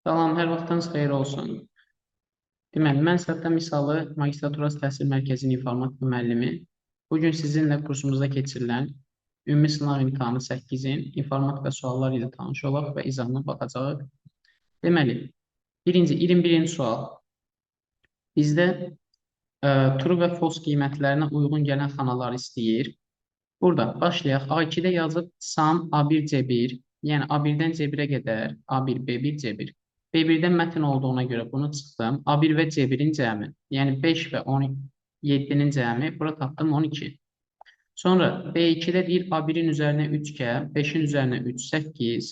Salam, hər vaxtınız xeyir olsun. Deməli, mən Sətta Misalı Magistratura Təhsil Mərkəzinin informatika müəllimi. Bu gün sizinlə kursumuzda keçirilən Ümumi Sınaq İmtahanı 8-in informatika sualları ilə tanış olaq və izahına baxacağıq. Deməli, birinci, 21-ci sual. Bizdə true və false qiymətlərinə uyğun gələn xanaları istəyir. Burada başlayaq. A2-də yazıb sum A1 C1, yəni A1-dən C1-ə qədər A1, B1, C1. B1-dən mətn olduğuna görə bunu çıxdım. A1 və C1-in cəmi, yəni 5 və 17-nin cəmi, bura tapdım 12. Sonra B2-də deyir A1-in üzərinə 3K, 5-in üzərinə 3, 8.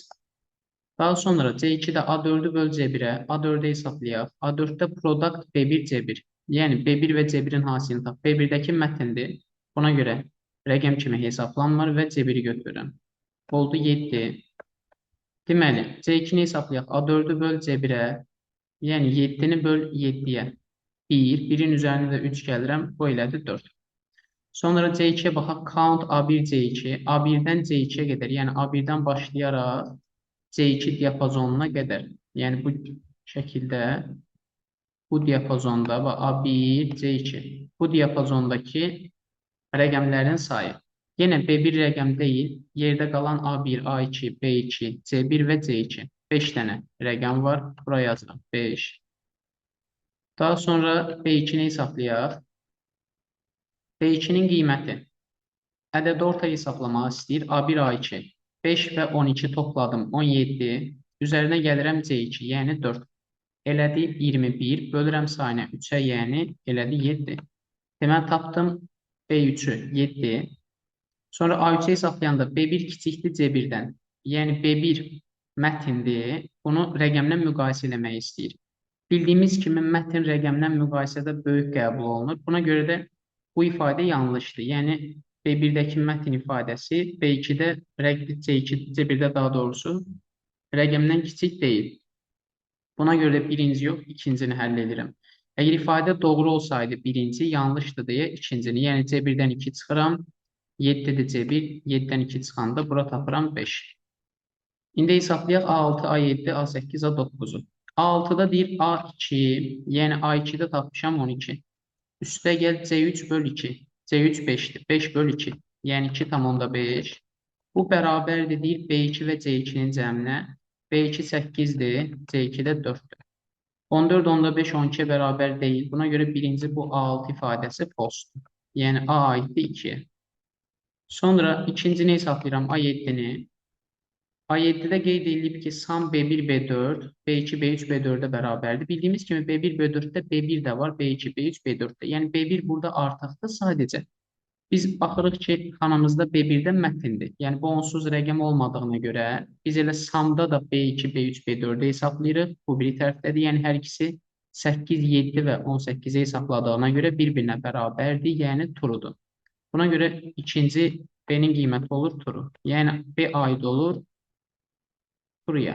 Daha sonra C2-də A4-ü böl C1-ə, A4-ü hesablayaq. A4-də product B1, C1. Yəni B1 və C1-in hasilini tap. B1-dəki mətndir. Buna görə rəqəm kimi hesablanmır və C1-i götürürəm. Oldu 7. Deməli, C2-ni hesablayaq. A4-ü böl C1-ə, yəni 7-ni böl 7-yə. 1, 1-in üzərinə də 3 gəlirəm, bu elədi 4. Sonra C2-yə baxaq. Count A1, C2. A1-dən C2-yə qədər, yəni A1-dən başlayaraq C2 diapazonuna qədər. Yəni bu şəkildə bu diapazonda və A1, C2. Bu diapazondakı rəqəmlərin sayı. Yenə B1 rəqəm deyil, yerdə qalan A1, A2, B2, C1 və C2. 5 dənə rəqəm var. Bura yazıram. 5. Daha sonra B2-ni hesablayaq. B2-nin qiyməti. Ədəd orta hesablamağı istəyir. A1, A2. 5 və 12 topladım. 17. Üzərinə gəlirəm C2, yəni 4. Elədi 21. Bölürəm sayına 3-ə, yəni elədi 7. Deməli, tapdım B3-ü 7. Sonra A3-ü hesablayanda B1 kiçikdir C1-dən. Yəni B1 mətndir. Bunu rəqəmlə müqayisə eləmək istəyir. Bildiyimiz kimi mətn rəqəmlə müqayisədə böyük qəbul olunur. Buna görə də bu ifadə yanlışdır. Yəni B1-dəki mətn ifadəsi B2-də, C2, C1-də daha doğrusu rəqəmdən kiçik deyil. Buna görə də birinci yox, ikincini həll edirəm. Əgər ifadə doğru olsaydı birinci, yanlışdır deyə ikincini. Yəni C1-dən 2 çıxıram. 7-dir C1, 7-dən 2 çıxanda bura tapıram 5. İndi hesablayaq A6, A7, A8, A9-u. A6-da deyir A2, yəni A2-də tapmışam 12. Üstə gəl C3 böl 2. C3 5-dir. 5 böl 2. Yəni 2,5. Bu bərabərdir deyir B2 və C2-nin cəminə. B2 8-dir, C2 də 4-dür. 14,5 12-yə bərabər deyil. Buna görə birinci bu A6 ifadəsi false-dur. Yəni A aiddir 2-yə. Sonra ikincini hesablayıram A7-ni. A7-də qeyd edilib ki, sum B1, B4, B2, B3, B4-ə bərabərdir. Bildiyimiz kimi B1, B4-də B1 də var, B2, B3, B4-də. Yəni B1 burada artıqdır sadəcə. Biz baxırıq ki, xanamızda B1-də mətndir. Yəni bu onsuz rəqəm olmadığına görə biz elə sumda da B2, B3, B4-də hesablayırıq. Bu biri tərəfdədir. Yəni hər ikisi 8, 7 və 18-i hesabladığına görə bir-birinə bərabərdir, yəni true'dur. Buna görə ikinci B-nin qiyməti olur true. Yəni B aid olur true'ya.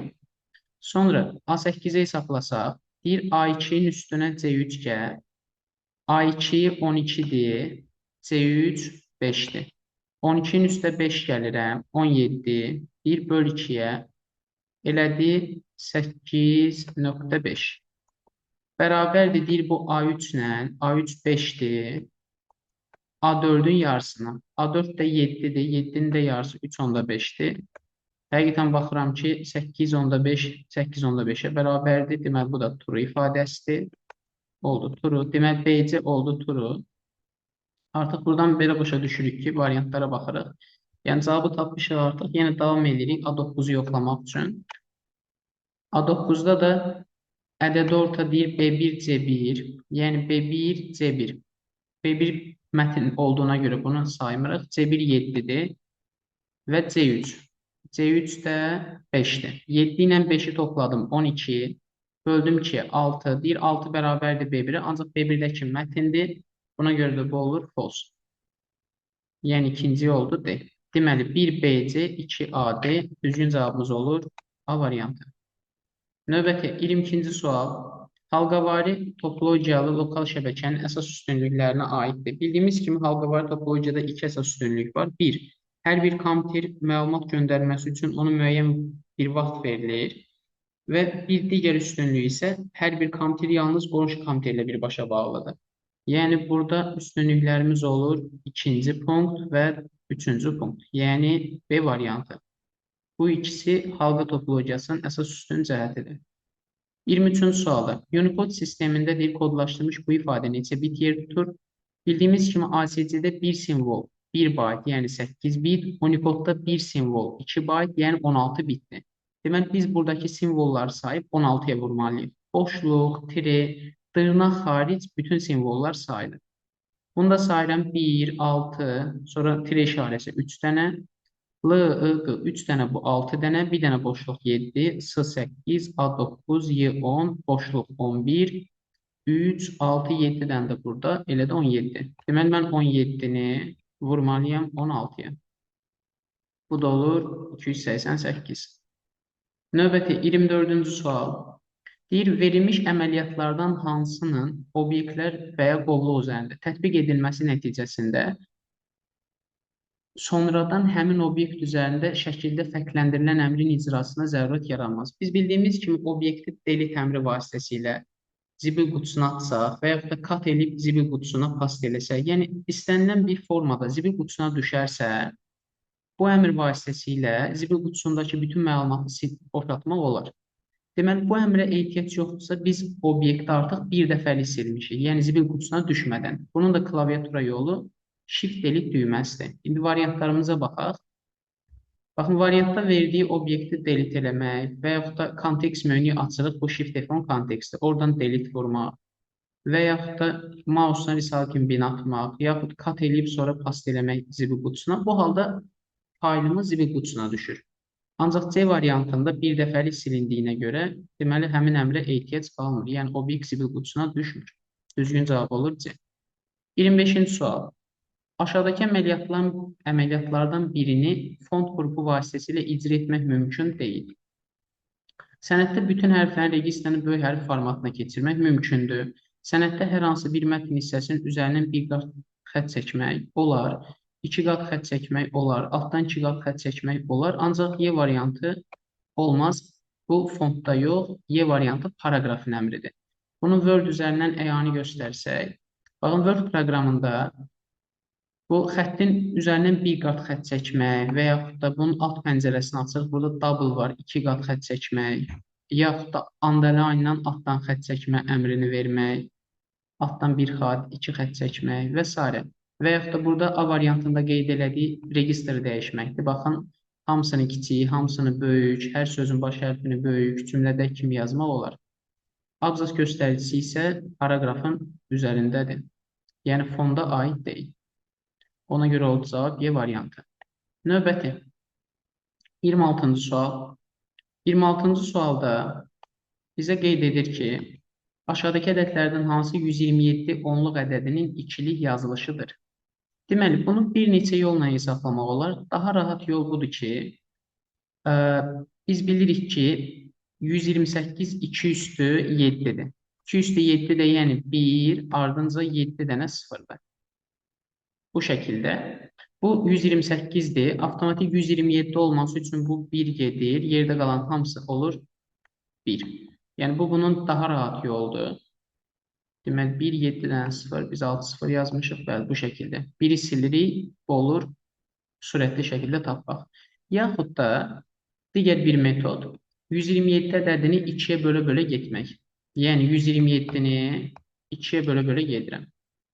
Sonra A8-i hesablasaq, deyir A2-nin üstünə C3 gəl. A2 12-dir, C3 5-dir. 12-nin üstə 5 gəlirəm, 17, 1 böl 2-yə elədi 8,5. Bərabərdir, deyir bu A3 ilə, A3 5-dir. A4-ün yarısına. A4 də 7-dir, 7-nin də yarısı 3,5-dir. Həqiqətən baxıram ki, 8,5 8,5-ə bərabərdir. Deməli, bu da true ifadəsidir. Oldu true. Deməli, BC oldu true. Artıq buradan belə başa düşürük ki, variantlara baxırıq. Yəni, cavabı tapmışıq artıq. Yenə davam edirik A9-u yoxlamaq üçün. A9-da da ədəd orta deyir B1, C1. Yəni, B1, C1. B1 mətn olduğuna görə bunu saymırıq. C1 7-dir və C3. C3 də 5-dir. 7 ilə 5-i topladım 12. Böldüm ki 6. Deyir 6 bərabərdir B1-ə. Ancaq B1-dəki mətndir. Buna görə də bu olur false. Yəni ikinci oldu D. Deməli 1BC, 2AD düzgün cavabımız olur A variantı. Növbəti 22-ci sual. Halqavari topologiyalı lokal şəbəkənin əsas üstünlüklərinə aiddir. Bildiyimiz kimi halqavari topologiyada iki əsas üstünlük var. 1. Hər bir kompüter məlumat göndərməsi üçün ona müəyyən bir vaxt verilir. Və bir digər üstünlüyü isə hər bir kompüter yalnız qonşu kompüterlə birbaşa bağlıdır. Yəni, burada üstünlüklərimiz olur ikinci punkt və üçüncü punkt, yəni B variantı. Bu ikisi halqa topologiyasının əsas üstün cəhətidir. 23-cü sualda Unicode sistemində deyir, kodlaşdırılmış bu ifadə neçə bit yer tutur? Bildiyimiz kimi ASCII-də bir simvol 1 bayt, yəni 8 bit, Unicode-da bir simvol 2 bayt, yəni 16 bitdir. Deməli, biz buradakı simvolları sayıb 16-ya vurmalıyıq. Boşluq, tire, dırnaq xaric bütün simvollar sayılır. Bunu da sayıram 1, 6, sonra tire işarəsi 3 dənə, L, I, Q 3 dənə bu 6 dənə, bir dənə boşluq 7, S 8, A 9, Y 10, boşluq 11, 3, 6, 7 dənə də burada, elə də 17. Deməli, mən 17-ni vurmalıyam 16-ya. Bu da olur 288. Növbəti 24-cü sual. Deyir, verilmiş əməliyyatlardan hansının obyektlər və ya qovluq üzərində tətbiq edilməsi nəticəsində sonradan həmin obyekt üzərində şəkildə fərqləndirilən əmrin icrasına zərurət yaranmaz. Biz bildiyimiz kimi obyekti delete əmri vasitəsilə zibil qutusuna atsaq və yaxud da cut eləyib zibil qutusuna past eləsək, yəni istənilən bir formada zibil qutusuna düşərsə, bu əmr vasitəsilə zibil qutusundakı bütün məlumatı boşaltmaq olar. Deməli, bu əmrə ehtiyac yoxdursa, biz obyekti artıq bir dəfəlik silmişik, yəni zibil qutusuna düşmədən. Bunun da klaviatura yolu Shift Delete düyməsidir. İndi variantlarımıza baxaq. Baxın, variantda verdiyi obyekti delete eləmək və yaxud da kontekst menüyü açırıq, bu Shift F10 konteksti, oradan delete vurmaq və yaxud da mouse'dan recycling bin atmaq, yaxud cut eləyib sonra past eləmək zibil qutusuna. Bu halda faylımız zibil qutusuna düşür. Ancaq C variantında bir dəfəlik silindiyinə görə, deməli, həmin əmrə ehtiyac qalmır. Yəni, obyekt zibil qutusuna düşmür. Düzgün cavab olur C. 25-ci sual. Aşağıdakı əməliyyatlardan birini font qrupu vasitəsilə icra etmək mümkün deyil. Sənəddə bütün hərflərin registrini böyük hərf formatına keçirmək mümkündür. Sənəddə hər hansı bir mətn hissəsinin üzərindən bir qat xətt çəkmək olar, iki qat xətt çəkmək olar, altdan iki qat xətt çəkmək olar. Ancaq Y variantı olmaz. Bu fontda yox, Y variantı paraqrafın əmridir. Bunu Word üzərindən əyani göstərsək, baxın, Word proqramında bu xəttin üzərindən bir qat xətt çəkmək və yaxud da bunun alt pəncərəsini açırıq. Burada double var, iki qat xətt çəkmək, yaxud da underline-dan altdan xətt çəkmə əmrini vermək, altdan bir xətt, iki xətt çəkmək və s. Və yaxud da burada A variantında qeyd elədiyi registr dəyişməkdir. Baxın, hamısını kiçik, hamısını böyük, hər sözün baş hərfini böyük, cümlədə kimi yazmaq olar. Abzas göstəricisi isə paraqrafın üzərindədir. Yəni, fonda aid deyil. Ona görə oldu cavab Y variantı. Növbəti 26-cı sual. 26-cı sualda bizə qeyd edir ki, aşağıdakı ədədlərdən hansı 127 onluq ədədinin ikilik yazılışıdır? Deməli, bunu bir neçə yolla hesablamaq olar. Daha rahat yol budur ki, biz bilirik ki, 128 2 üstü 7-dir. 2 üstü 7 də yəni 1, ardınca 7 dənə sıfırdır. Bu şəkildə. Bu 128-dir. Avtomatik 127 olması üçün bu 1 gedir. Yerdə qalan hamısı olur 1. Yəni, bu bunun daha rahat yoldur. Deməli, 1, 7 dənə 0, biz 6, 0 yazmışıq. Bəli, bu şəkildə. 1-i silirik, bu olur sürətli şəkildə tapmaq. Yaxud da digər bir metod, 127 ədədini 2-yə bölə-bölə getmək. Yəni, 127-ni 2-yə bölə-bölə gedirəm.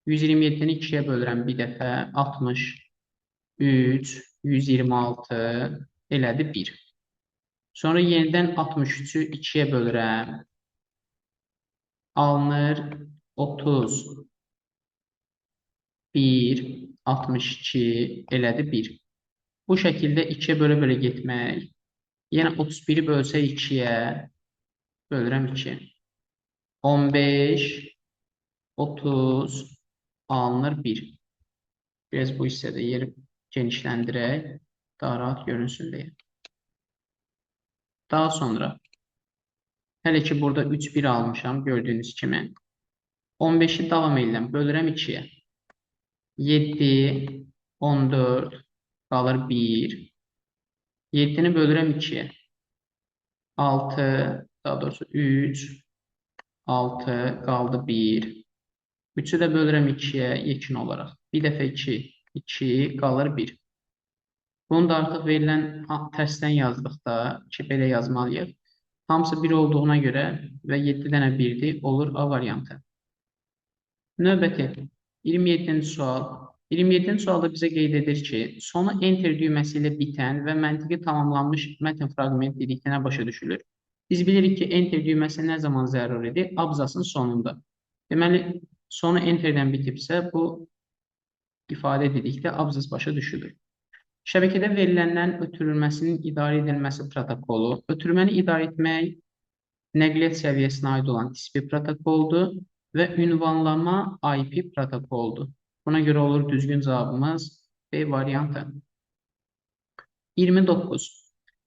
127-ni 2-yə bölürəm bir dəfə, 63, 126, elədi 1. Sonra yenidən 63-ü 2-yə bölürəm. Alınır 30, 1, 62, elədi 1. Bu şəkildə 2-yə bölə-bölə getmək. Yenə 31-i bölsək 2-yə, bölürəm 2. 15, 30, alınır 1. Biraz bu hissədə yeri genişləndirək, daha rahat görünsün deyə. Daha sonra, hələ ki burada 3, 1 almışam, gördüyünüz kimi. 15-i davam edirəm, bölürəm 2-yə. 7, 14, qalır 1. 7-ni bölürəm 2-yə. 6, Daha doğrusu 3, 6, qaldı 1. 3-ü də bölürəm 2-yə yekun olaraq. Bir dəfə 2, 2, qalır 1. Bunu da artıq verilən tərsdən yazdıqda ki, belə yazmalıyıq. Hamısı 1 olduğuna görə və 7 dənə 1-dir, olur A variantı. Növbəti 27-ci sual. 27-ci sualda bizə qeyd edir ki, sonu Enter düyməsi ilə bitən və məntiqi tamamlanmış mətn fraqmenti dedikdə nə başa düşülür? Biz bilirik ki, Enter düyməsi nə zaman zəruridir? Abzasın sonunda. Deməli, sonu Enterdən bitibsə, bu ifadə dedikdə abzas başa düşülür. Şəbəkədə verilənlərin ötürülməsinin idarə edilməsi protokolu. Ötürməni idarə etmək nəqliyyat səviyyəsinə aid olan TCP protokoldur və ünvanlama IP protokoldur. Buna görə olur düzgün cavabımız B variantı. 29.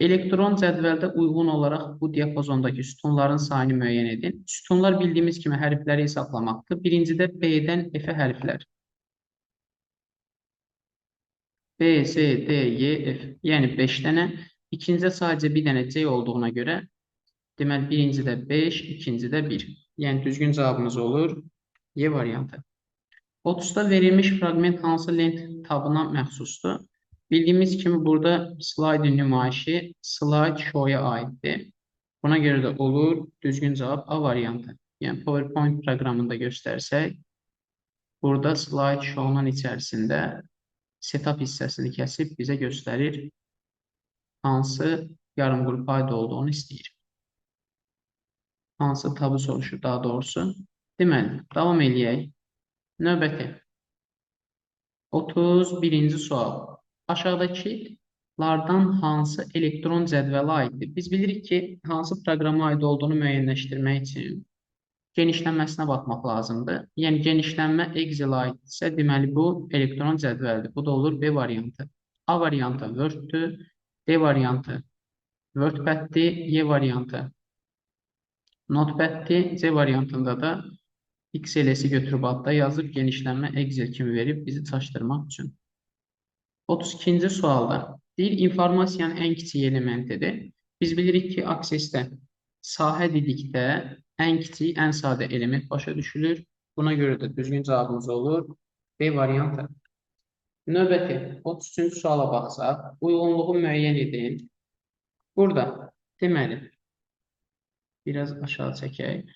Elektron cədvəldə uyğun olaraq bu diapazondakı sütunların sayını müəyyən edin. Sütunlar bildiyimiz kimi hərfləri hesablamaqdır. Birincidə B-dən F-ə hərflər. B, C, D, Y, F. Yəni 5 dənə. İkincidə sadəcə bir dənə C olduğuna görə, deməli, birincidə 5, ikincidə 1. Yəni düzgün cavabımız olur Y variantı. 30-da verilmiş fraqment hansı lent tabına məxsusdur? Bildiyimiz kimi burada slaydın nümayişi slide show-ya aiddir. Buna görə də olur düzgün cavab A variantı. Yəni PowerPoint proqramında göstərsək, burada slide show-nun içərisində setup hissəsini kəsib bizə göstərir hansı yarım qrupa aid olduğunu istəyir. Hansı tabı soruşur daha doğrusu. Deməli, davam eləyək. Növbəti 31-ci sual. Aşağıdakılardan hansı elektron cədvələ aiddir? Biz bilirik ki, hansı proqrama aid olduğunu müəyyənləşdirmək üçün genişlənməsinə baxmaq lazımdır. Yəni, genişlənmə Excel-ə aiddirsə, deməli, bu elektron cədvəldir. Bu da olur B variantı. A variantı Word-dür, D variantı WordPad-dir, Y variantı Notepad-dir, C variantında da XLS-i götürüb adda yazıb genişlənmə Excel kimi verib bizi çaşdırmaq üçün. 32-ci sualda deyir, informasiyanın ən kiçik elementidir. Biz bilirik ki, Access-də sahə dedikdə ən kiçik, ən sadə element başa düşülür. Buna görə də düzgün cavabımız olur B variantı. Növbəti 33-cü suala baxsaq, uyğunluğu müəyyən edin. Burada deməli, biraz aşağı çəkək.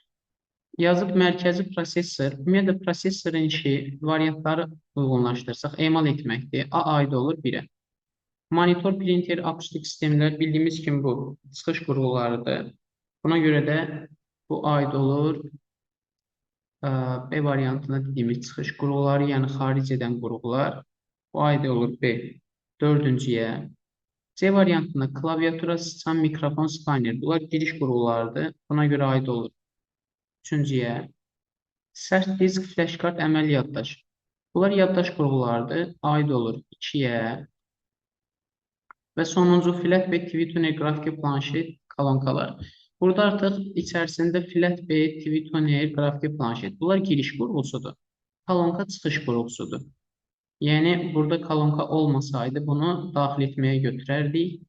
Yazıb mərkəzi prosesor, ümumiyyətlə prosesorun işi variantları uyğunlaşdırsaq, emal etməkdir. A aid olur 1-ə. Monitor, printer, akustik sistemlər bildiyimiz kimi bu çıxış qurğularıdır. Buna görə də bu aid olur B variantında dediyimiz çıxış qurğuları, yəni xaric edən qurğular. Bu aid olur B dördüncüyə. C variantında klaviatura, sıçan, mikrofon, skaner. Bunlar giriş qurğularıdır. Buna görə aid olur üçüncüyə. Sərt disk, flash kart, əməli yaddaş. Bunlar yaddaş qurğularıdır. Aid olur 2-yə. Və sonuncu flatbed, TV tuner, qrafiki planşet, kolonkalar. Burada artıq içərisində flatbed, TV tuner, qrafiki planşet. Bunlar giriş qurğusudur. Kolonka çıxış qurğusudur. Yəni burada kolonka olmasaydı bunu daxil etməyə götürərdik.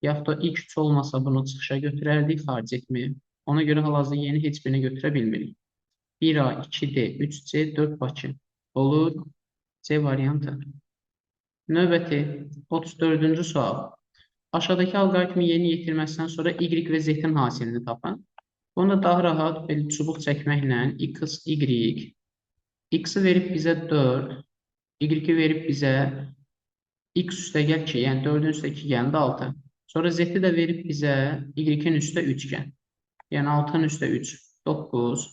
Yaxud da ilk üç olmasa bunu çıxışa götürərdik, xaric etməyə. Ona görə hal-hazırda yeni heç birini götürə bilmirik. 1A, 2D, 3C, 4 Bakı. Olur C variantı. Növbəti 34-cü sual. Aşağıdakı alqoritmin yeni yetirməsindən sonra Y və Z-in hasilini tapın. Bunu da daha rahat belə çubuq çəkməklə X, Y, X-i verib bizə 4, Y-i verib bizə X üstə gəl 2, yəni 4-ün üstə 2 gələndə 6. Sonra Z-i də verib bizə Y-in üstə 3 gəl. Yəni 6-nın üstə 3, 9.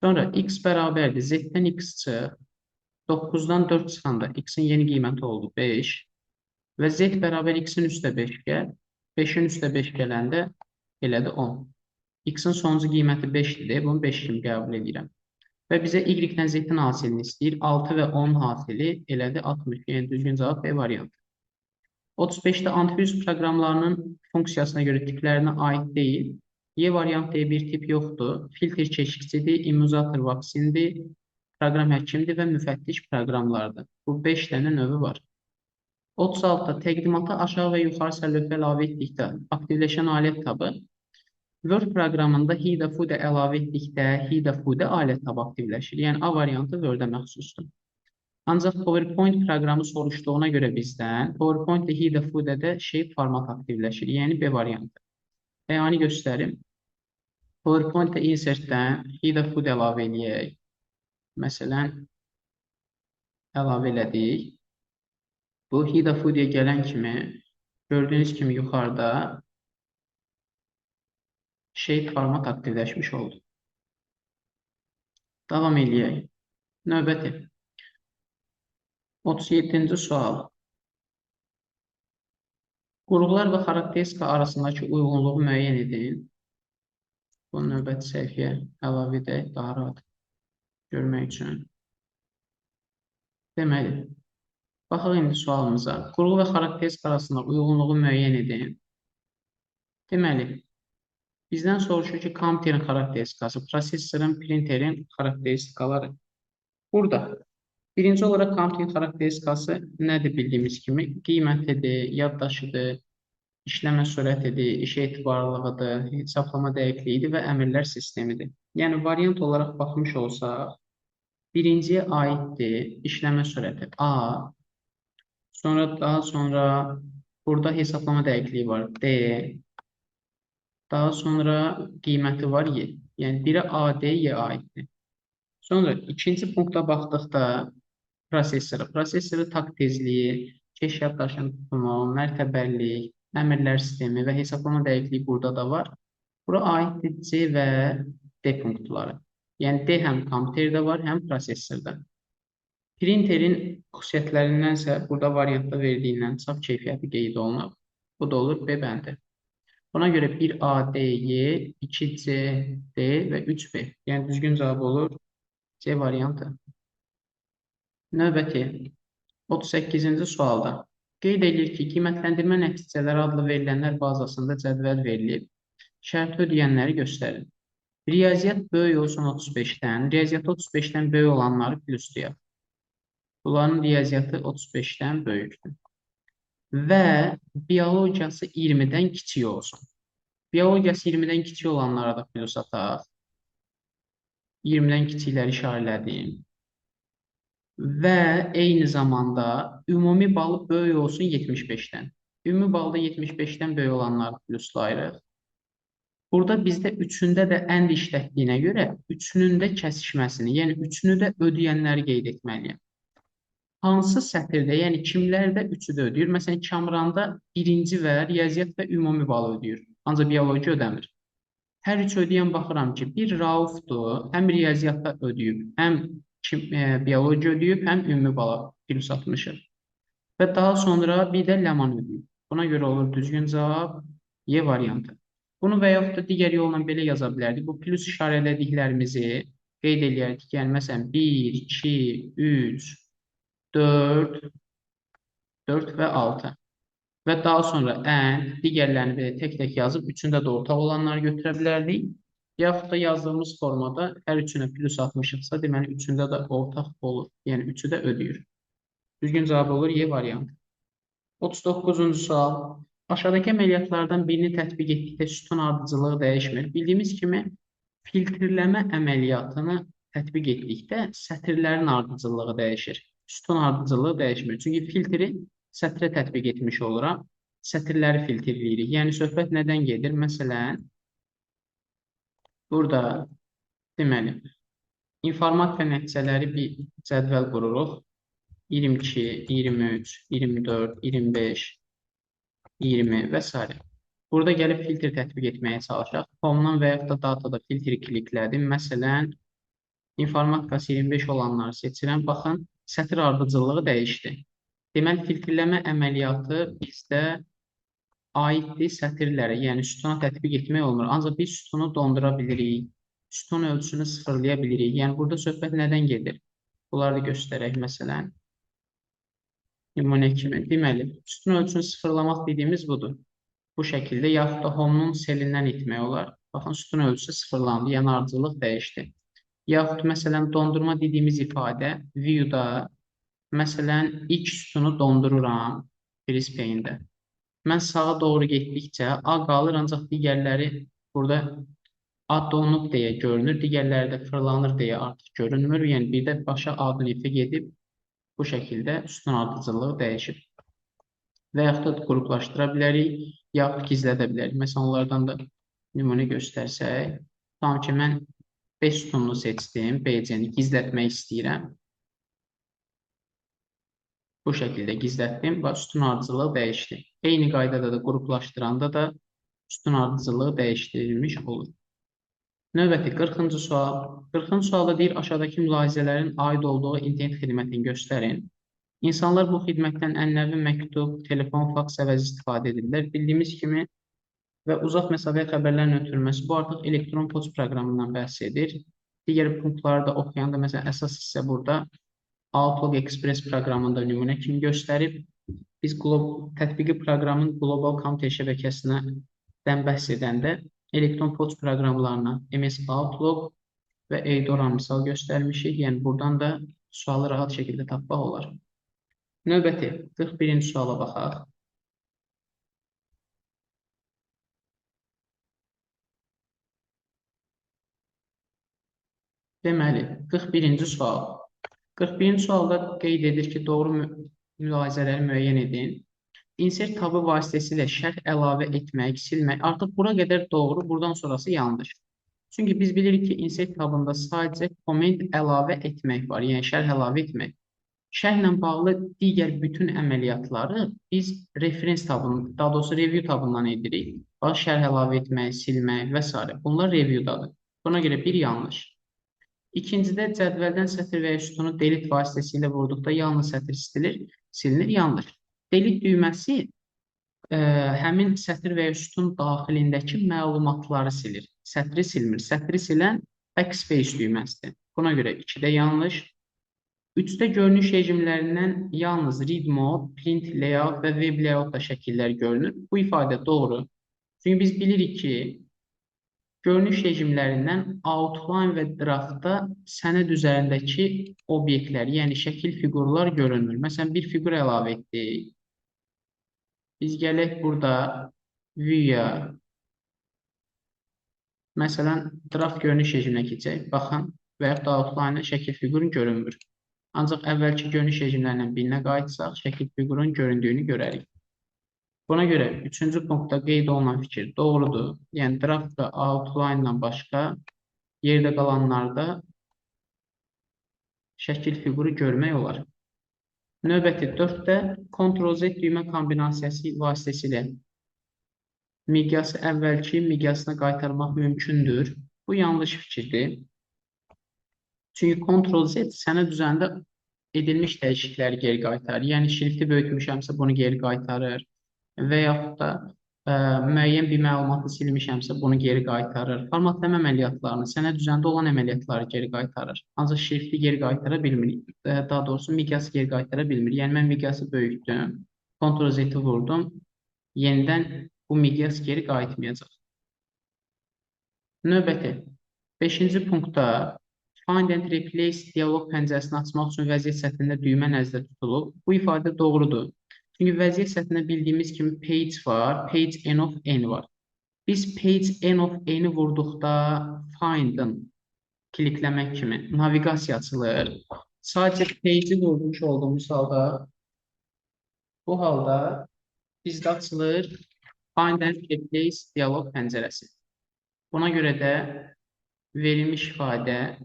Sonra X bərabərdir. Z-dən X çıx. 9-dan 4 çıxanda X-in yeni qiyməti oldu 5. Və Z bərabər X-in üstə 5 gəl. 5-in üstə 5 gələndə elədir 10. X-in sonuncu qiyməti 5-dir. Bunu 5 kimi qəbul edirəm. Və bizə Y-dən Z-in hasilini istəyir. 6 və 10 hasili elədir 60. Yəni düzgün cavab B variantı. 35-də antivirus proqramlarının funksiyasına görə tiplərinə aid deyil. Y variant deyə bir tip yoxdur. Filtr keşikçidir, immunizator vaksindir, proqram həkimdir və müfəttiş proqramlardır. Bu 5 dənə növü var. 36-da təqdimata aşağı və yuxarı sərlövhə əlavə etdikdə aktivləşən alət tabı. Word proqramında Hida Fuda əlavə etdikdə Hida Fuda ailə tabı aktivləşir. Yəni A variantı Word-ə məxsusdur. Ancaq PowerPoint proqramı soruşduğuna görə bizdən PowerPoint-də Hida Fuda-da shape format aktivləşir. Yəni B variantı. Bəyani göstərim. PowerPoint-də insert-dən Hida Fuda əlavə eləyək. Məsələn, əlavə elədik. Bu Hida Fuda-ya gələn kimi gördüyünüz kimi yuxarıda shape format aktivləşmiş oldu. Davam eləyək. Növbəti. 37-ci sual. Qurğular və xarakteristika arasındakı uyğunluğu müəyyən edin. Bunu növbəti səhifəyə əlavə edək, daha rahat görmək üçün. Deməli, baxaq indi sualımıza. Qurğu və xarakteristika arasında uyğunluğu müəyyən edin. Deməli, bizdən soruşur ki, kompüterin xarakteristikası, prosesorun, printerin xarakteristikaları. Burada birinci olaraq kompüterin xarakteristikası nədir bildiyimiz kimi? Qiymətidir, yaddaşıdır, işləmə sürətidir, iş etibarlılığıdır, hesablama dəqiqliyidir və əmrlər sistemidir. Yəni, variant olaraq baxmış olsaq, birinciyə aiddir işləmə sürəti A, sonra daha sonra burada hesablama dəqiqliyi var D, daha sonra qiyməti var Y. Yəni, biri A, D, Y aiddir. Sonra ikinci punkta baxdıqda prosesora. Prosesoru takt tezliyi, keş yaddaşının tutumu, mərtəbəlilik, əmrlər sistemi və hesablama dəqiqliyi burada da var. Bura aiddir C və D punktları. Yəni, D həm kompüterdə var, həm prosesorda. Printerin xüsusiyyətlərindənsə burada variantda verdiyindən çap keyfiyyəti qeyd olunub. Bu da olur B bəndi. Buna görə 1A, D, Y, 2C, D və 3B. Yəni, düzgün cavab olur C variantı. Növbəti 38-ci sualda qeyd edilir ki, qiymətləndirmə nəticələri adlı verilənlər bazasında cədvəl verilib. Şərti ödəyənləri göstərin. Riyaziyyat böyük olsun 35-dən, riyaziyyatı 35-dən böyük olanları pluslayaq. Bunların riyaziyyatı 35-dən böyükdür. Və biologiyası 20-dən kiçik olsun. Biologiyası 20-dən kiçik olanlara da plus ataq. 20-dən kiçikləri işarələdim. Və eyni zamanda ümumi balı böyük olsun 75-dən. Ümumi balda 75-dən böyük olanları pluslayırıq. Burada bizdə üçündə də ənd işlətdiyinə görə üçünün də kəsişməsini, yəni üçünü də ödəyənləri qeyd etməliyəm. Hansı sətirdə, yəni kimlərdə üçü də ödəyir? Məsələn, Kamranda birinci və riyaziyyat və ümumi balı ödəyir. Ancaq bioloji ödəmir. Hər üç ödəyən baxıram ki, bir Raufdur, həm riyaziyyatda ödəyib, həm bioloji ödəyib, həm ümumi bala plus atmışıq. Və daha sonra bir də Ləman ödəyib. Buna görə olur düzgün cavab Y variantı. Bunu və yaxud da digər yolla belə yaza bilərdik. Bu plus işarələdiklərimizi qeyd eləyərdik. Yəni, məsələn, 1, 2, 3, 4, 4 və 6. Və daha sonra and, digərlərini belə tək-tək yazıb, üçündə də ortaq olanları götürə bilərdik. Yaxud da yazdığımız formada hər üçünə plus atmışıqsa, deməli, üçündə də ortaq olur. Yəni, üçü də ödəyir. Düzgün cavab olur Y variantı. 39-cu sual. Aşağıdakı əməliyyatlardan birini tətbiq etdikdə sütun ardıcılığı dəyişmir. Bildiyimiz kimi, filtrləmə əməliyyatını tətbiq etdikdə sətirlərin ardıcıllığı dəyişir. Sütun ardıcıllığı dəyişmir. Çünki filtri sətrə tətbiq etmiş oluram. Sətirləri filtrləyirik. Yəni, söhbət nədən gedir? Məsələn, burada deməli, informatika nəticələri bir cədvəl qururuq. 22, 23, 24, 25, 20 və s. Burada gəlib filtr tətbiq etməyə çalışaq. Home-dan və yaxud da datada filtri kliklədim. Məsələn, informatikası 25 olanları seçirəm. Baxın, sətir ardıcıllığı dəyişdi. Deməli, filtrləmə əməliyyatı bizdə aiddir sətirlərə, yəni sütuna tətbiq etmək olmur. Ancaq biz sütunu dondura bilirik, sütun ölçüsünü sıfırlaya bilirik. Yəni, burada söhbət nədən gedir? Bunları da göstərək, məsələn. Nümunə kimi. Deməli, sütun ölçüsünü sıfırlamaq dediyimiz budur. Bu şəkildə, yaxud da home-nun selindən itmək olar. Baxın, sütun ölçüsü sıfırlandı, yəni ardıcıllıq dəyişdi. Yaxud, məsələn, dondurma dediyimiz ifadə view-da, məsələn, ilk sütunu dondururam freeze pane-də. Mən sağa doğru getdikcə A qalır, ancaq digərləri Burada ad olunub deyə görünür, digərləri də fırlanır deyə artıq görünmür. Yəni, bir də başa adın ifi gedib bu şəkildə sütun ardıcıllığı dəyişib. Və yaxud da qruplaşdıra bilərik, yaxud gizlədə bilərik. Məsələn, onlardan da nümunə göstərsək. Tutalım ki, mən 5 sütununu seçdim, BC-ni gizlətmək istəyirəm. Bu şəkildə gizlətdim və sütun ardıcıllığı dəyişdi. Eyni qaydada da qruplaşdıranda da sütun ardıcıllığı dəyişdirilmiş olur. Növbəti 40-cı sual. 40-cı sualda deyir, aşağıdakı mülahizələrin aid olduğu internet xidmətini göstərin. İnsanlar bu xidmətdən ənənəvi məktub, telefon, faks əvəzi istifadə edirlər. Bildiyimiz kimi və uzaq məsafəyə xəbərlərin ötürülməsi bu artıq elektron poçt proqramından bəhs edir. Digər punktları da oxuyanda, məsələn, əsas hissə burada Outlook Express proqramında nümunə kimi göstərib. Biz tətbiqi proqramın Global Computer şəbəkəsindən bəhs edəndə elektron poçt proqramlarına MS Outlook və Eudora misal göstərmişik. Yəni, buradan da sualı rahat şəkildə tapmaq olar. Növbəti 41-ci suala baxaq. Deməli, 41-ci sual. 41-ci sualda qeyd edir ki, doğru mülahizələri müəyyən edin. Insert tabı vasitəsilə şərh əlavə etmək, silmək, artıq bura qədər doğru, buradan sonrası yanlış. Çünki biz bilirik ki, insert tabında sadəcə comment əlavə etmək var, yəni şərh əlavə etmək. Şərhlə bağlı digər bütün əməliyyatları biz reference tabından, daha doğrusu review tabından edirik. Bax, şərh əlavə etmək, silmək və s. Bunlar reviewdadır. Buna görə bir yanlış. İkincidə cədvəldən sətir və ya sütunu delete vasitəsilə vurduqda yalnız sətir silinir, yanlış. Delete düyməsi həmin sətir və ya sütun daxilindəki məlumatları silir. Sətri silmir. Sətri silən backspace düyməsidir. Buna görə 2-də yanlış. 3-də görünüş rejimlərindən yalnız read mode, print layout və web layout da şəkillər görünür. Bu ifadə doğru. Çünki biz bilirik ki, görünüş rejimlərindən outline və draftda sənəd üzərindəki obyektlər, yəni şəkil fiqurlar görünmür. Məsələn, bir fiqur əlavə etdik. Biz gələk burada view-ya, məsələn, draft görünüş rejiminə keçək. Baxın, və yaxud da outline-a şəkil fiqurun görünmür. Ancaq əvvəlki görünüş rejimlərindən birinə qayıtsaq, şəkil fiqurun göründüyünü görərik. Buna görə 3-cü punktda qeyd olunan fikir doğrudur. Yəni, draft və outline-dan başqa yerdə qalanlarda şəkil fiquru görmək olar. Növbəti 4-də Ctrl-Z düymə kombinasiyası vasitəsilə miqyası əvvəlki miqyasına qaytarmaq mümkündür. Bu yanlış fikirdir. Çünki Ctrl-Z sənəd üzərində edilmiş dəyişiklikləri geri qaytarır. Yəni, şrifti böyütmüşəmsə, bunu geri qaytarır. Və yaxud da müəyyən bir məlumatı silmişəmsə, bunu geri qaytarır. Formatlama əməliyyatlarını, sənəd üzərində olan əməliyyatları geri qaytarır. Ancaq şrifti geri qaytara bilmir. Daha doğrusu, miqyası geri qaytara bilmir. Yəni, mən miqyası böyütdüm, Ctrl-Z-i vurdum. Yenidən bu miqyas geri qayıtmayacaq. Növbəti, 5-ci punktda Find and Replace diyaloq pəncərəsini açmaq üçün vəziyyət sətrində düymə nəzərdə tutulub. Bu ifadə doğrudur. Çünki vəziyyət sətrində bildiyimiz kimi page var, page n of n var. Biz page n of n-i vurduqda find-ın klikləmək kimi naviqasiya açılır. Sadəcə page-i vurmuş olduğumuz halda, bu halda bizdə açılır Find and Replace diyaloq pəncərəsi. Buna görə də verilmiş ifadə,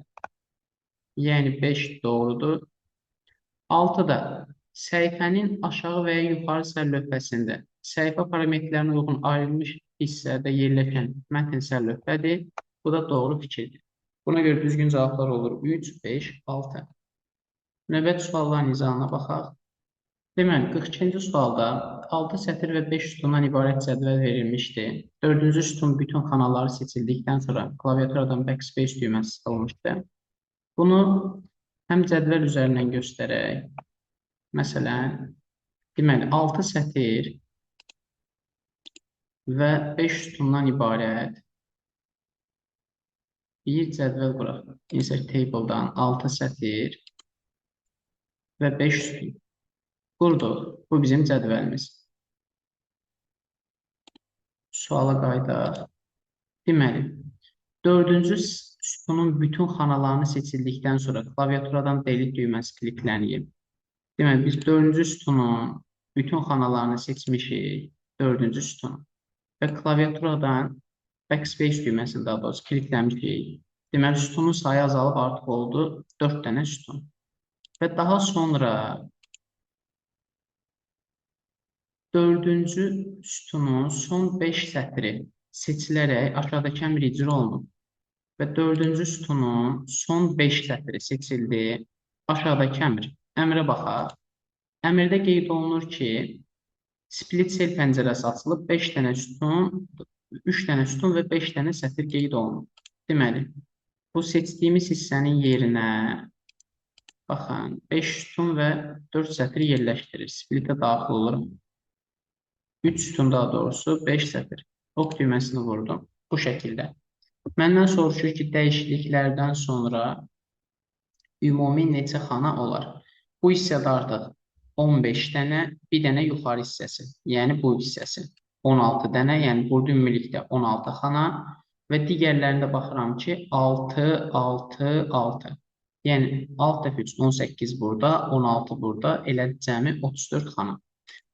yəni 5 doğrudur. 6-da səhifənin aşağı və ya yuxarı sərlövhəsində səhifə parametrlərinə uyğun ayrılmış hissədə yerləşən mətn sərlövhədir. Bu da doğru fikirdir. Buna görə düzgün cavablar olur 3, 5, 6. Növbəti sualların izahına baxaq. Deməli, 42-ci sualda 6 sətir və 5 sütundan ibarət cədvəl verilmişdi. 4-cü sütun bütün xanaları seçildikdən sonra klaviaturadan backspace düyməsi sıxılmışdı. Bunu həm cədvəl üzərindən göstərək. Məsələn, deməli, 6 sətir və 5 sütundan ibarət bir cədvəl quraq. Insert table-dan 6 sətir və 5 sütun qurduq. Bu bizim cədvəlimiz. Suala qayıdaq. Deməli, dördüncü sütunun bütün xanalarını seçildikdən sonra klaviaturadan delete düyməsi kliklənib. Deməli, biz dördüncü sütunun bütün xanalarını seçmişik, dördüncü sütunu və klaviaturadan backspace düyməsini daha doğrusu klikləmişik. Deməli, sütunun sayı azalıb artıq oldu 4 dənə sütun. Və daha sonra dördüncü sütunun son 5 sətri seçilərək aşağıdakı əmr icra olunub. Və dördüncü sütunun son 5 sətri seçildi. Aşağıdakı əmr. Əmrə baxaq. Əmrdə qeyd olunur ki, split cell pəncərəsi açılıb, 5 dənə sütun, 3 dənə sütun və 5 dənə sətir qeyd olunur. Deməli, bu seçdiyimiz hissənin yerinə baxın, 5 sütun və 4 sətir yerləşdirir. Splitə daxil olurum. 3 sütun daha doğrusu 5 sətir. Ok düyməsini vurdum. Bu şəkildə. Məndən soruşur ki, dəyişikliklərdən sonra ümumi neçə xana olar? Bu hissədə artıq 15 dənə, bir dənə yuxarı hissəsi, yəni bu hissəsi. 16 dənə, yəni burada ümumilikdə 16 xana və digərlərində baxıram ki, 6, 6, 6. Yəni 6 dəfə 3, 18 burada, 16 burada, elə cəmi 34 xana.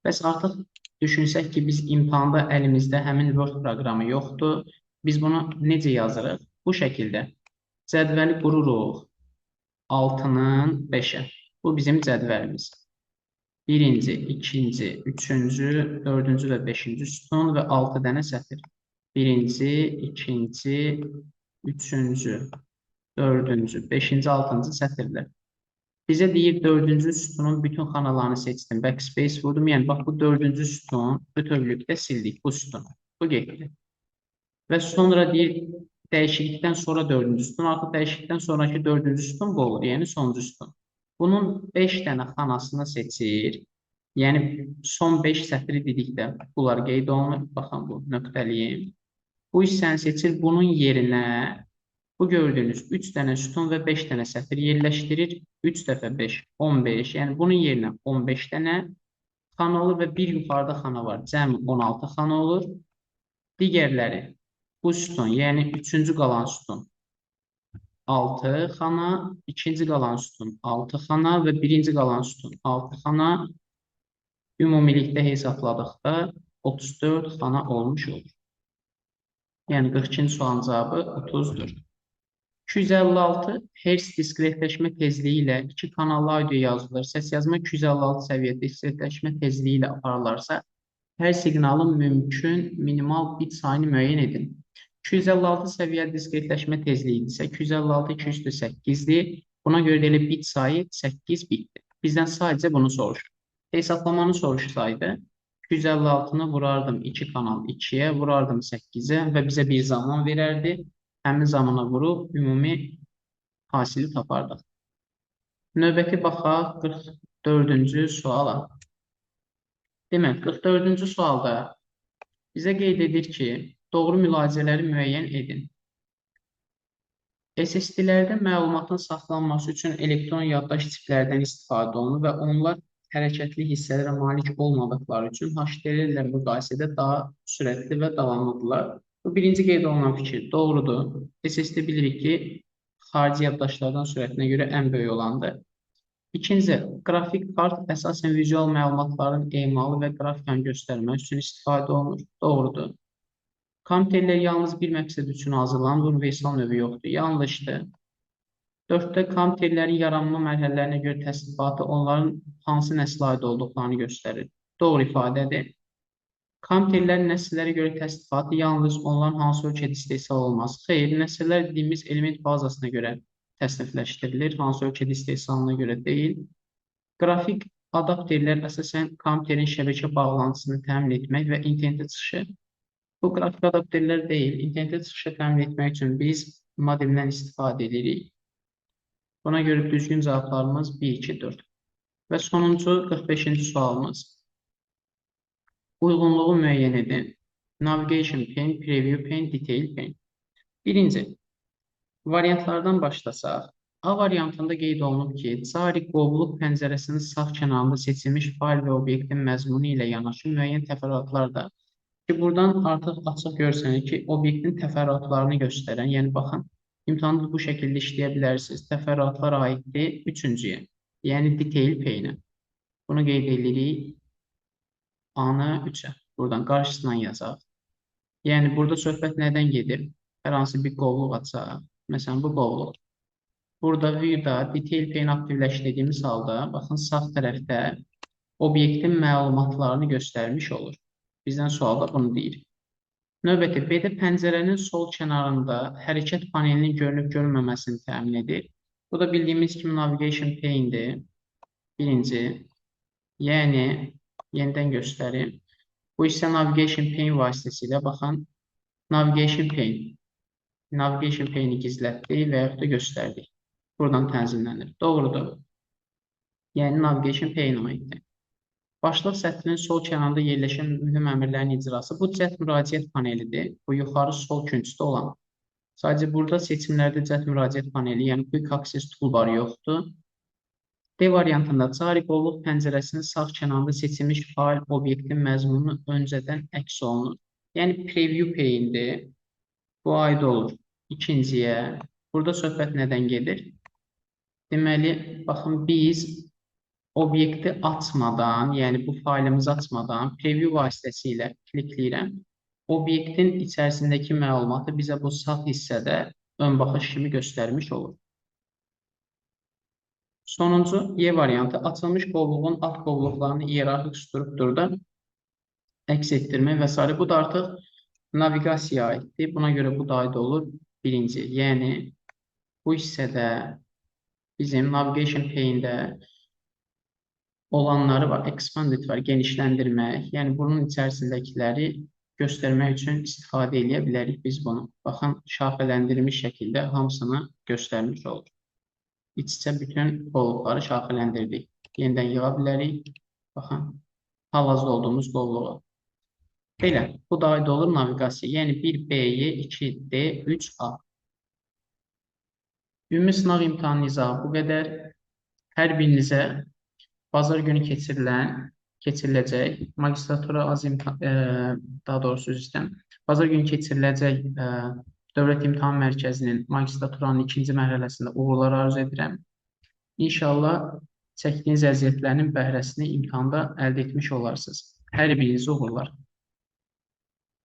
Bəs artıq düşünsək ki, biz imtahanda əlimizdə həmin Word proqramı yoxdur. Biz bunu necə yazırıq? Bu şəkildə cədvəli qururuq 6-nın 5-ə. Bu bizim cədvəlimiz. Birinci, ikinci, üçüncü, dördüncü və beşinci sütun və 6 dənə sətir. Birinci, ikinci, üçüncü, dördüncü, beşinci, altıncı sətirlər. Bizə deyir, dördüncü sütunun bütün xanalarını seçdim. Backspace vurdum. Yəni, bax, bu dördüncü sütun bütövlükdə sildik bu sütunu. Bu getdi. Və sonra deyir, dəyişiklikdən sonra dördüncü sütun. Artıq dəyişiklikdən sonraki dördüncü sütun bu olur. Yəni, sonuncu sütun. Bunun 5 dənə xanasını seçir. Yəni, son 5 sətri dedikdə bunlar qeyd olunur. Baxın, bu nöqtəliyim. Bu hissəni seçir. Bunun yerinə bu gördüyünüz 3 dənə sütun və 5 dənə sətir yerləşdirir. 3 dəfə 5, 15. Yəni, bunun yerinə 15 dənə xana olur və bir yuxarıda xana var. Cəmi 16 xana olur. Digərləri bu sütun, yəni üçüncü qalan sütun 6 xana, ikinci qalan sütun 6 xana və birinci qalan sütun 6 xana. Ümumilikdə hesapladıqda 34 xana olmuş olur. Yəni 42-ci sualın cavabı 34. 256 Hz diskretləşmə tezliyi ilə iki kanallı audio yazılır. Səs yazma 256 səviyyə diskretləşmə tezliyi ilə aparılarsa, hər siqnalın mümkün minimal bit sayını müəyyən edin. 256 səviyyə diskretləşmə tezliyidirsə, 256 208-dir. Buna görə də elə bit sayı 8 bitdir. Bizdən sadəcə bunu soruşur. Hesaplamanı soruşsaydı, 256-nı vurardım 2 kanal 2-yə, vurardım 8-ə və bizə bir zaman verərdi. Həmin zamana vurub ümumi hasili tapardıq. Növbəti baxaq 44-cü suala. Demək, 44-cü sualda bizə qeyd edir ki, doğru mülahizələri müəyyən edin. SSD-lərdə məlumatın saxlanması üçün elektron yaddaş çiplərdən istifadə olunur və onlar hərəkətli hissələrə malik olmadıqları üçün HDD ilə müqayisədə daha sürətli və davamlıdırlar. Bu birinci qeyd olunan fikir doğrudur. SSD bilirik ki, xarici yaddaşlardan sürətinə görə ən böyük olandır. İkinci, qrafik kart əsasən vizual məlumatların emalı və qrafikanı göstərmək üçün istifadə olunur. Doğrudur. Kompüterlər yalnız bir məqsəd üçün hazırlanır, universal növü yoxdur. Yanlışdır. Dörddə kompüterlərin yaranma mərhələlərinə görə təsnifatı onların hansı nəslə aid olduqlarını göstərir. Doğru ifadədir. Kompüterlərin nəsillərə görə təsnifatı yalnız onların hansı ölkədə istehsal olması. Xeyr, nəsillər dediyimiz element bazasına görə təsnifləşdirilir, hansı ölkədə istehsalına görə deyil. Qrafik adapterlər əsasən kompüterin şəbəkə bağlantısını təmin etmək və internetə çıxışı. Bu qrafik adapterlər deyil, internetə çıxışı təmin etmək üçün biz modemdən istifadə edirik. Buna görə düzgün cavablarımız 1, 2, 4. Və sonuncu 45-ci sualımız. Uyğunluğu müəyyən edin. Navigation pane, Preview pane, Detail pane. Birinci, variantlardan başlasaq, A variantında qeyd olunub ki, cari qovluq pəncərəsinin sağ kənarında seçilmiş fayl və obyektin məzmunu ilə yanaşı müəyyən təfərrüatlar da Ki, buradan artıq açıq görsənir ki, obyektin təfərrüatlarını göstərən, yəni baxın, imtahanda bu şəkildə işləyə bilərsiniz. Təfərrüatlar aiddir üçüncüyə, yəni detail pane-ə. Bunu qeyd edirik A-nı 3-ə. Buradan qarşısından yazaq. Yəni, burada söhbət nədən gedir? Hər hansı bir qovluq açaq. Məsələn, bu qovluq. Burada view-da detail pane aktivləşdirdiyimiz halda, baxın, sağ tərəfdə obyektin məlumatlarını göstərmiş olur. Bizdən sualda bunu deyir. Növbəti B-də pəncərənin sol kənarında hərəkət panelinin görünüb görünməməsini təmin edir. Bu da bildiyimiz kimi navigation pane-dir. Birinci, yəni yenidən göstərim. Bu hissə navigation pane vasitəsilə baxın, navigation pane. Navigation pane-i gizlətdik və yaxud da göstərdik. Buradan tənzimlənir. Doğrudur. Yəni navigation pane aiddir. Başlıq sətrinin sol kənarında yerləşən mühüm əmrlərin icrası. Bu cəld müraciət panelidir. Bu yuxarı sol küncdə olan. Sadəcə burada seçimlərdə cəld müraciət paneli, yəni Quick Access Toolbar yoxdur. D variantında cari qovluq pəncərəsinin sağ kənarında seçilmiş fail obyektin məzmunu öncədən əks olunur. Yəni preview pane-dir. Bu aid olur ikinciyə. Burada söhbət nədən gedir? Deməli, baxın, biz obyekti açmadan, yəni bu faylımızı açmadan preview vasitəsilə klikləyirəm. Obyektin içərisindəki məlumatı bizə bu sağ hissədə ön baxış kimi göstərmiş olur. Sonuncu Y variantı açılmış qovluğun alt qovluqlarını iyerarxik strukturda əks etdirmək və sairə. Bu da artıq naviqasiyaya aiddir. Buna görə bu da aid olur birinci. Yəni bu hissədə bizim navigation pane-də olanları var. Expanded var, genişləndirmək. Yəni bunun içərisindəkiləri göstərmək üçün istifadə eləyə bilərik biz bunu. Baxın, şaxələndirilmiş şəkildə hamısını göstərmiş olur. İç-içə bütün qovluqları şaxələndirdik. Yenidən yığa bilərik. Baxın, hal-hazırda olduğumuz qovluğu. Belə, bu da aid olur naviqasiya. Yəni 1B-ye 2D, 3A. Ümumi sınaq imtahanı izahı bu qədər. Hər birinizə bazar günü keçiriləcək magistratura az imtahan, daha doğrusu üzr istəyirəm. Bazar günü keçiriləcək Dövlət İmtahan Mərkəzinin magistraturanın ikinci mərhələsində uğurlar arzu edirəm. İnşallah çəkdiyiniz əziyyətlərin bəhrəsini imtahanda əldə etmiş olarsınız. Hər birinizə uğurlar.